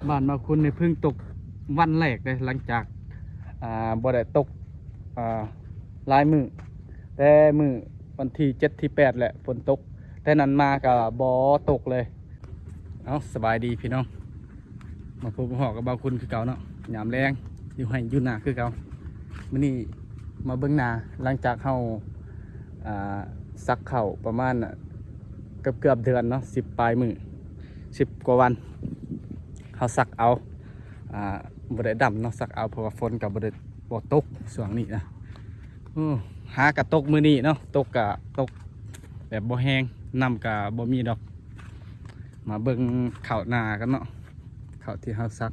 ບ້ານບ່າວຄຸນນີ້ເພິ່ງຕົກວັນແລກເດ້ ຫຼັງຈາກ ອ່າ ບໍ່ໄດ້ຕົກ ອ່າ ຫຼາຍມື້ ແຕ່ມື້ວັນທີເຈັດ ທີແປດແຫຼະ ຝົນຕົກ ແຕ່ນັ້ນມາກໍບໍ່ຕົກເລີຍ. ເອົາ ສະບາຍດີພີ່ນ້ອງ ມາພົບມາພໍ້ກັບບ່າວຄຸນຄືເກົ່າເນາະ ຍາມແລງ ຢູ່ໄຮ່ຢູ່ນາຄືເກົ່າ. ມື້ນີ້ມາເບິ່ງນາ ຫຼັງຈາກເຮົາ ອ່າ ສັກເຂົ້າປະມານ ເກືອບໆເດືອນເນາະ ສິບປາຍມື້ ສິບກວ່າວັນ ເຮົາສັກເອົາ ອ່າ ບໍ່ໄດ້ດຳເນາະ ສັກເອົາ ເພາະວ່າຝົນກໍບໍ່ໄດ້ ບໍ່ຕົກຊ່ວງນີ້ນະ. ໂອ້ ຫາກະຕົກມື້ນີ້ເນາະ ຕົກກະຕົກແບບບໍ່ແຮງ ນ້ຳກະບໍ່ມີດອກ. ມາເບິ່ງເຂົ້ານາກັນເນາະ ເຂົ້າທີ່ເຮົາສັກ.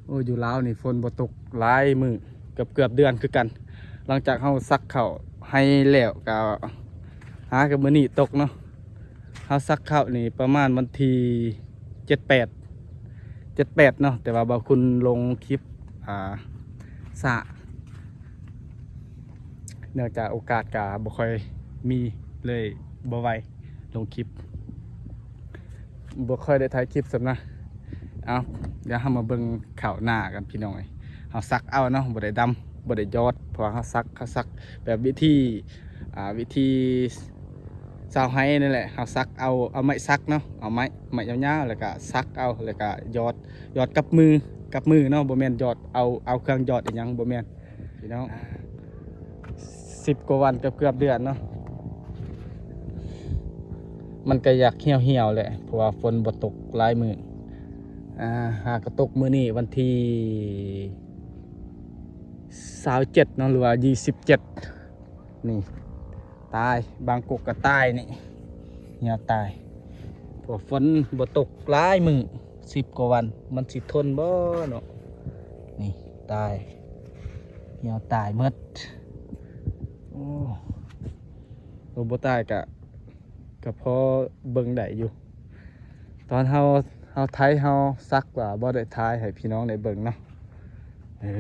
ໂອ້ ຢູ່ລາວນີ້ຝົນບໍ່ຕົກຫຼາຍມື້ ເກືອບໆເດືອນຄືກັນ. ຫຼັງຈາກເຮົາສັກເຂົ້າໄຮ່ແລ້ວກະຫາກະມື້ນີ້ຕົກເນາະ. ເຮົາສັກເຂົ້ານີ້ປະມານວັນທີເຈັດ ແປດ ເຈັດ ແປດເນາະ ແຕ່ວ່າບ່າວຄຸນລົງຄລິບ ອ່າ ຊ້າ ເນື່ອງຈາກໂອກາດກະບໍ່ຄ່ອຍມີ ເລີຍບໍ່ໄຫວລົງຄລິບ ບໍ່ຄ່ອຍໄດ້ຖ່າຍຄລິບສ່ຳນະ. ເອົາ ດຽວເຮົາມາເບິ່ງເຂົ້ານາກັນພີ່ນ້ອງເອີຍ. ເຮົາສັກເອົາເນາະ ບໍ່ໄດ້ດຳ ບໍ່ໄດ້ຢອດ ເພາະວ່າເຮົາສັກ ເຮົາສັກແບບວິທີ ອ່າ ວິທີຊາວໄຮ່ນັ້ນແຫຼະ. ເຮົາສັກເອົາ ເອົາໄມ້ສັກເນາະ ເອົາໄມ້ ໄມ້ຍາວໆ ແລ້ວກະສັກເອົາ ແລ້ວກະຢອດ ຢອດກັບມື ກັບມືເນາະ ບໍ່ແມ່ນຢອດ ເອົາ ເອົາເຄື່ອງຢອດອີ່ຫຍັງ ບໍ່ແມ່ນ. ພີ່ນ້ອງ ສິບກວ່າວັນ ເກືອບໆເດືອນເນາະ ມັນກະຢາກຫ່ຽວໆແຫຼະ ເພາະວ່າຝົນບໍ່ຕົກຫຼາຍມື້. ອ່າ ຫາກະຕົກມື້ນີ້ວັນທີຊາວເຈັດເນາະ ຫຼືວ່າຊາວເຈັດ ນີ້ ຕາຍ ບາງກົກກໍຕາຍນີ້ ເຫື່ອຕາຍ ເພາະຝົນບໍ່ຕົກຫຼາຍມື້ ສິບກວ່າວັນ ມັນຊິທົນບໍ່ເນາະ. ນີ້ຕາຍ ເຫື່ອຕາຍໝົດ. ໂອ້ ໂຕບໍ່ຕາຍກະ ກະພໍເບິ່ງໄດ້ຢູ່. ຕອນເຮົາ ເຮົາໄຖ ເຮົາສັກ ກະບໍ່ໄດ້ຖ່າຍໃຫ້ພີ່ນ້ອງໄດ້ເບິ່ງເນາະ ເອີ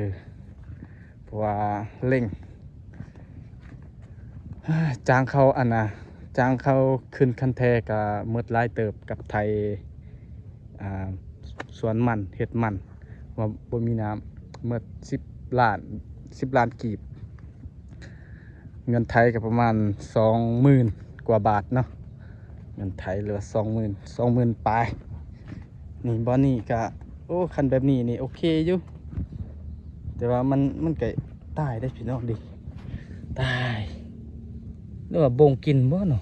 ເພາະວ່າເລັ່ງ ຈ້າງເຂົາ ອັນນ່າ ຈ້າງເຂົາຂຶ້ນຄັນແທກະໝົດຫຼາຍເຕີບ ກັບໄຖ ອ່າ ສວນມັນ ເຮັດມັນ ວ່າບໍ່ມີນ້ຳ ໝົດສິບລ້ານ ສິບລ້ານກີບ. ເງິນໄທກໍປະມານສອງໝື່ນກວ່າບາດເນາະ ເງິນໄທ ຫຼືວ່າສອງໝື່ນ ສອງໝື່ນປາຍ. ນີ້ ບ່ອນນີ້ກະ ໂອ້ ຄັນແບບນີ້ນີ້ໂອເຄຢູ່ ແຕ່ວ່າມັນ ມັນກະຕາຍເດ້ພີ່ນ້ອງ ດີ ຕາຍ ຫຼືວ່າບົ່ງກິນບໍ່ເນາະ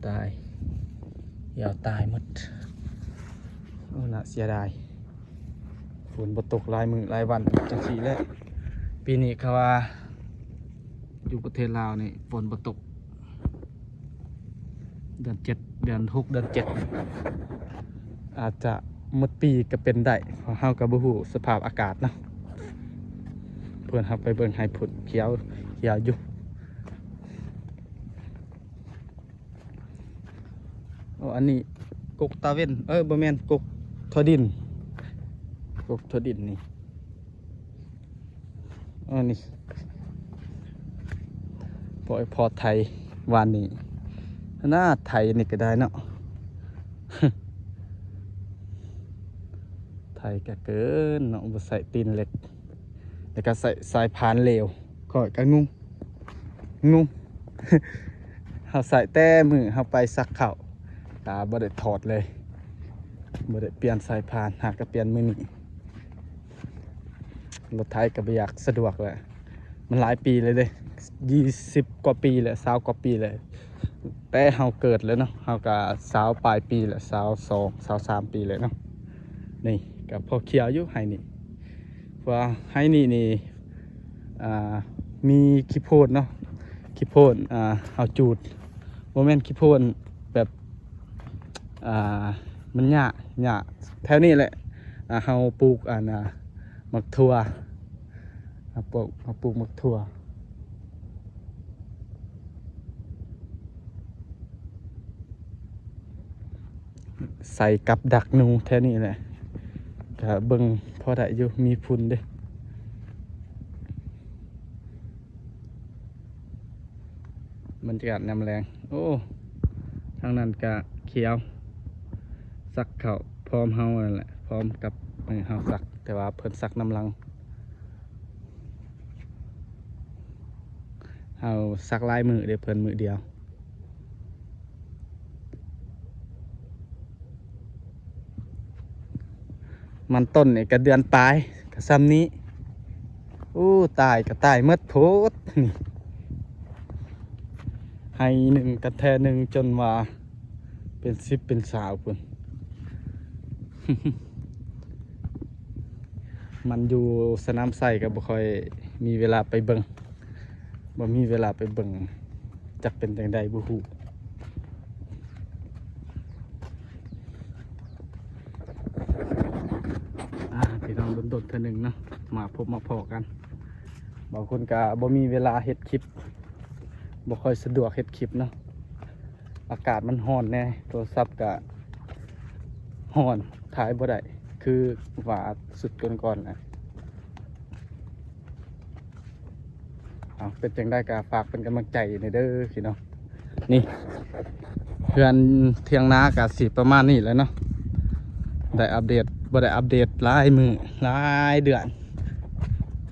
ຕາຍ ເຫື່ອຕາຍໝົດ. ໂອ້ ໜ້າເສຍດາຍ. ຝົນບໍ່ຕົກຫຼາຍມື້ຫຼາຍວັນຈັ່ງຊີ້ແຫຼະ. ປີນີ້ເຂົາວ່າຢູ່ປະເທດລາວນີ້ຝົນບໍ່ຕົກ ເດືອນເຈັດ ເດືອນຫົກ ເດືອນເຈັດ ອາດຈະໝົດປີກໍເປັນໄດ້ ເພາະເຮົາກໍບໍ່ຮູ້ສະພາບອາກາດເນາະ. ເພິ່ນເຮົາໄປເບິ່ງໄຮ່ພຸ້ນ ຂຽວ ຂຽວຢູ່. ໂອ້ ອັນນີ້ກົກຕາເວັນ ເອີ ບໍ່ແມ່ນ ກົກຖົ່ວດິນ ກົກຖົ່ວດິນນີ້. ອັນນີ້ພໍ ພໍໄຖວານນີ້ ໜ້າໄຖນີ້ກໍໄດ້ເນາະ ໄຖກໍເກີນເນາະ ບໍ່ໃສ່ຕີນເຫຼັກ ແລ້ວກໍໃສ່ສາຍພານເຫຼວ ຂ້ອຍກໍງົງ ງົງ ເຮົາໃສ່ແຕ່ມື້ເຮົາໄປສັກເຂົ້າ ກະບໍ່ໄດ້ຖອດເລີຍ ບໍ່ໄດ້ປ່ຽນສາຍພານ ຫາກະປ່ຽນມື້ນີ້. ລົດໄຖກະບໍ່ຢາກສະດວກແຫຼະ ມັນຫຼາຍປີແລ້ວເດ້ ຊາວກວ່າປີແລ້ວ ຊາວກວ່າປີແລ້ວ ແຕ່ເຮົາເກີດແລ້ວເນາະ ເຮົາກະຊາວປາຍປີແລ້ວ ຊາວສອງ ຊາວສາມປີແລ້ວເນາະ. ນີ້ກະພໍຂຽວຢູ່ໄຮ່ນີ້ ເພາະວ່າໄຮ່ນີ້ນີ້ ອ່າ ມີຂີ້ໂພນເນາະ ຂີ້ໂພນ ອ່າ ເຮົາຈູດ ບໍ່ແມ່ນຂີ້ໂພນແບບ ອ່າ ມັນຫຍ້າ ຫຍ້າແຖວນີ້ແຫຼະ. ອ່າ ເຮົາປູກ ອັນ ອ່າ ໝາກຖົ່ວ ເຮົາປູກ ເຮົາປູກໝາກຖົ່ວ ໃສ່ກັບດັກໜູແຖວນີ້ແຫຼະ ກະເບິ່ງພໍໄດ້ຢູ່ ມີຝຸ່ນເດ້. ບັນຍາກາດຍາມແລງ ໂອ້ ທາງນັ້ນກະຂຽວ ສັກເຂົ້າພ້ອມເຮົານັ້ນແຫຼະ ພ້ອມກັບ ເອີ ເຮົາສັກ ແຕ່ວ່າເພິ່ນສັກນຳຫຼັງ. ເຮົາສັກຫຼາຍມື້ເດ້ ເພິ່ນມື້ດຽວ. ມັນຕົ້ນນີ້ກະເດືອນປາຍ ກະຊ່ຳນີ້. ໂອ້ ຕາຍກະຕາຍໝົດໂພດນີ້ ໄຮ່ໜຶ່ງກະແທ້ໜຶ່ງ ຈົນວ່າເປັນສິບເປັນຊາວພຸ້ນ. ມັນຢູ່ສະໜາມໄຊກະບໍ່ຄ່ອຍມີເວລາໄປເບິ່ງ ບໍ່ມີເວລາໄປເບິ່ງ ຈັກເປັນຈັ່ງໃດບໍ່ຮູ້. ອ່າ ພີ່ນ້ອງ ດົນໆເທື່ອໜຶ່ງເນາະ ມາພົບມາພໍ້ກັນ. ບາງຄົນກະບໍ່ມີເວລາເຮັດຄລິບ ບໍ່ຄ່ອຍສະດວກເຮັດຄລິບເນາະ ອາກາດມັນຮ້ອນແດ່ ໂທລະສັບກະຮ້ອນ ຖ່າຍບໍ່ໄດ້ ຄືວ່າຊຸດກ່ອນໆນະ. ເອົາ ເປັນຈັ່ງໃດກະຝາກເປັນກຳລັງໃຈແດ່ເດີພີ່ນ້ອງ. ນີ້ ເຮືອນຖຽງນາກະຊິປະມານນີ້ແຫຼະເນາະ ໄດ້ອັບເດດ ບໍ່ໄດ້ອັບເດດຫຼາຍມື້ຫຼາຍເດືອນ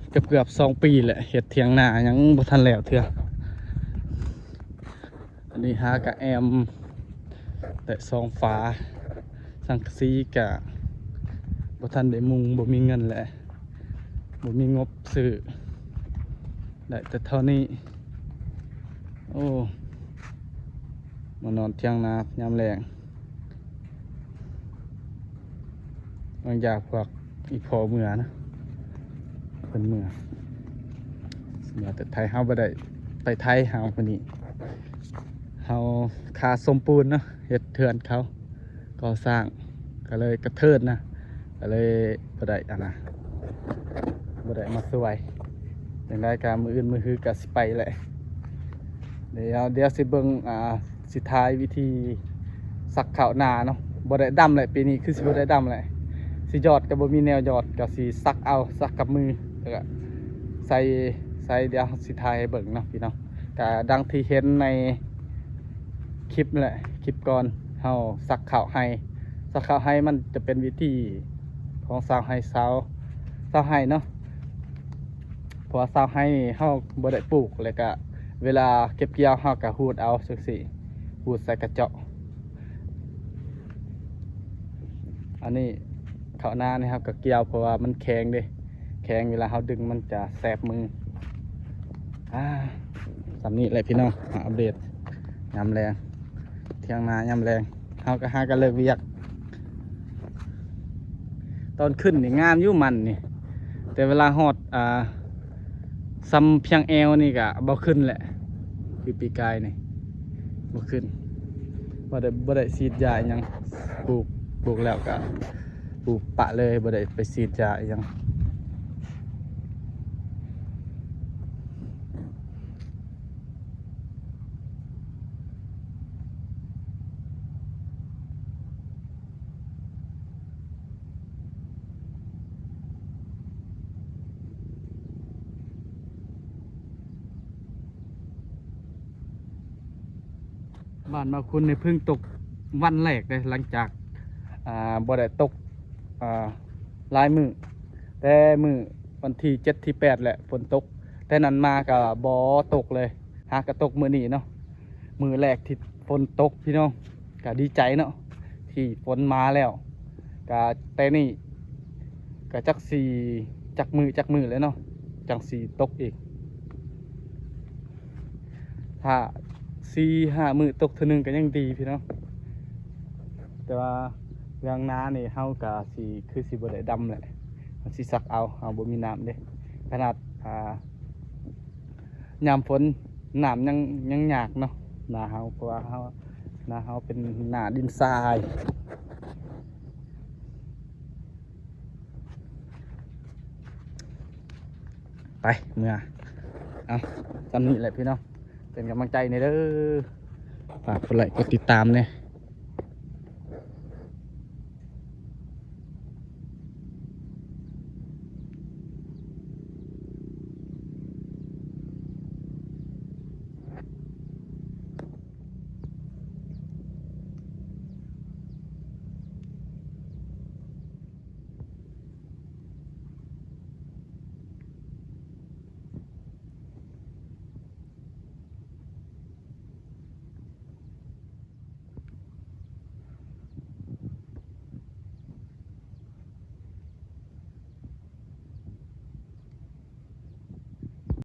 ເກືອບໆສອງປີແຫຼະ ເຮັດຖຽງນາຍັງບໍ່ທັນແລ້ວເທື່ອ. ອັນນີ້ຫາກະແອ້ມແຕ່ສອງຝາ ສັງກະສີກະບໍ່ທັນໄດ້ມຸງ ບໍ່ມີເງິນແຫຼະ ບໍ່ມີງົບຊື້ ໄດ້ແຕ່ເທົ່ານີ້. ໂອ້ ມານອນຖຽງນາຍາມແລງ. ບາງຢ່າງພວກອີ່ພໍ່ເມືອນະ ເພິ່ນເມືອ ເມືອແຕ່ໄທ ເຮົາບໍ່ໄດ້ໄປໄທ ເຮົາມື້ນີ້ ເຮົາຄາສົມປູນເນາະ ເຮັດເຮືອນເຂົາ ກໍ່ສ້າງ ກະເລີຍກະເທີນນະ ກະເລີຍບໍ່ໄດ້ອັນນະ ບໍ່ໄດ້ມາຊ່ວຍ. ຈັ່ງໃດກະມື້ອື່ນມື້ຮືກະຊິໄປແຫຼະ ດຽວ ດຽວຊິເບິ່ງ ອ່າ ຊິຖ່າຍວິທີສັກເຂົ້ານາເນາະ. ບໍ່ໄດ້ດຳແຫຼະ ປີນີ້ຄືຊິບໍ່ໄດ້ດຳແຫຼະ ຊິຢອດກະບໍ່ມີແນວຢອດ ກະຊິສັກເອົາ ສັກກັບມື ແລ້ວກະໃສ່ ໃສ່ ດຽວຊິຖ່າຍໃຫ້ເບິ່ງເນາະພີ່ນ້ອງ. ກະດັ່ງທີ່ເຫັນໃນຄລິບແຫຼະ ຄລິບກ່ອນ ເຮົາສັກເຂົ້າໄຮ່ ສັກເຂົ້າໄຮ່ມັນຈະເປັນວິທີຂອງຊາວໄຮ່ ຊາວ ຊາວໄຮ່ເນາະ. ເພາະວ່າຊາວໄຮ່ນີ້ເຮົາບໍ່ໄດ້ປູກ ແລ້ວກະເວລາເກັບກ່ຽວເຮົາກະຮູດເອົາຈັ່ງຊີ້ ຮູດໃສ່ກະເຈາະ. ອັນນີ້ເຂົ້ານານີ້ເຮົາກະກ່ຽວ ເພາະວ່າມັນແຂງເດ້ ແຂງ ເວລາເຮົາດຶງມັນຈະແສບມື. ອ່າ ຊ່ຳນີ້ແຫຼະພີ່ນ້ອງ ມາອັບເດດຍາມແລງ ຖຽງນາຍາມແລງ. ເຮົາກະຫາກະເລີກວຽກ ຕອນຂຶ້ນນີ້ງາມຢູ່ມັນນີ້ ແຕ່ເວລາຮອດ ອ່າ ຊ່ຳພຽງແອວນີ້ກະບໍ່ຂຶ້ນແຫຼະ ຄືປີກາຍນີ້ບໍ່ຂຶ້ນ. ບໍ່ໄດ້ ບໍ່ໄດ້ສີດຢາອີ່ຫຍັງ ປູກ ປູກແລ້ວກະປູກປະເລີຍ ບໍ່ໄດ້ໄປສີດຢາອີ່ຫຍັງ. ບ້ານມາຄຸນນີ້ເພິ່ງຕົກວັນແລກເດ້ ຫຼັງຈາກ ອ່າ ບໍ່ໄດ້ຕົກ ອ່າ ຫຼາຍມື້ ແຕ່ມື້ວັນທີເຈັດທີແປດແຫຼະຝົນຕົກ ແຕ່ນັ້ນມາກະບໍ່ຕົກເລີຍ ຫາກະຕົກມື້ນີ້ເນາະ. ມື້ແລກທີ່ຝົນຕົກພີ່ນ້ອງ ກະດີໃຈເນາະ ທີ່ຝົນມາແລ້ວ ກະແຕ່ນີ້ກະຈັກຊິຈັກມື້ຈັກມື້ແລ້ວເນາະ ຈັ່ງຊິຕົກອີກ. ຖ້າສີ່ຫ້າມື້ຕົກເທື່ອໜຶ່ງກະຍັງດີພີ່ນ້ອງ. ແຕ່ວ່າເລື່ອງນານີ້ເຮົາກະຊິ ຄືຊິບໍ່ໄດ້ດຳແຫຼະ ເຮົາຊິສັກເອົາ ເຮົາບໍ່ມີນ້ຳເດ້. ຂະໜາດ ອ່າ ຍາມຝົນນ້ຳຍັງ ຍັງຍາກເນາະ ນາເຮົາ ເພາະວ່າເຮົາ ນາເຮົາເປັນນາດິນຊາຍ. ໄປເມືອ ເອົາ ຊ່ຳນີ້ແຫຼະພີ່ນ້ອງ ເປັນກຳລັງໃຈແດ່ເດີ ຝາກກົດໄລກົດຕິດຕາມແດ່.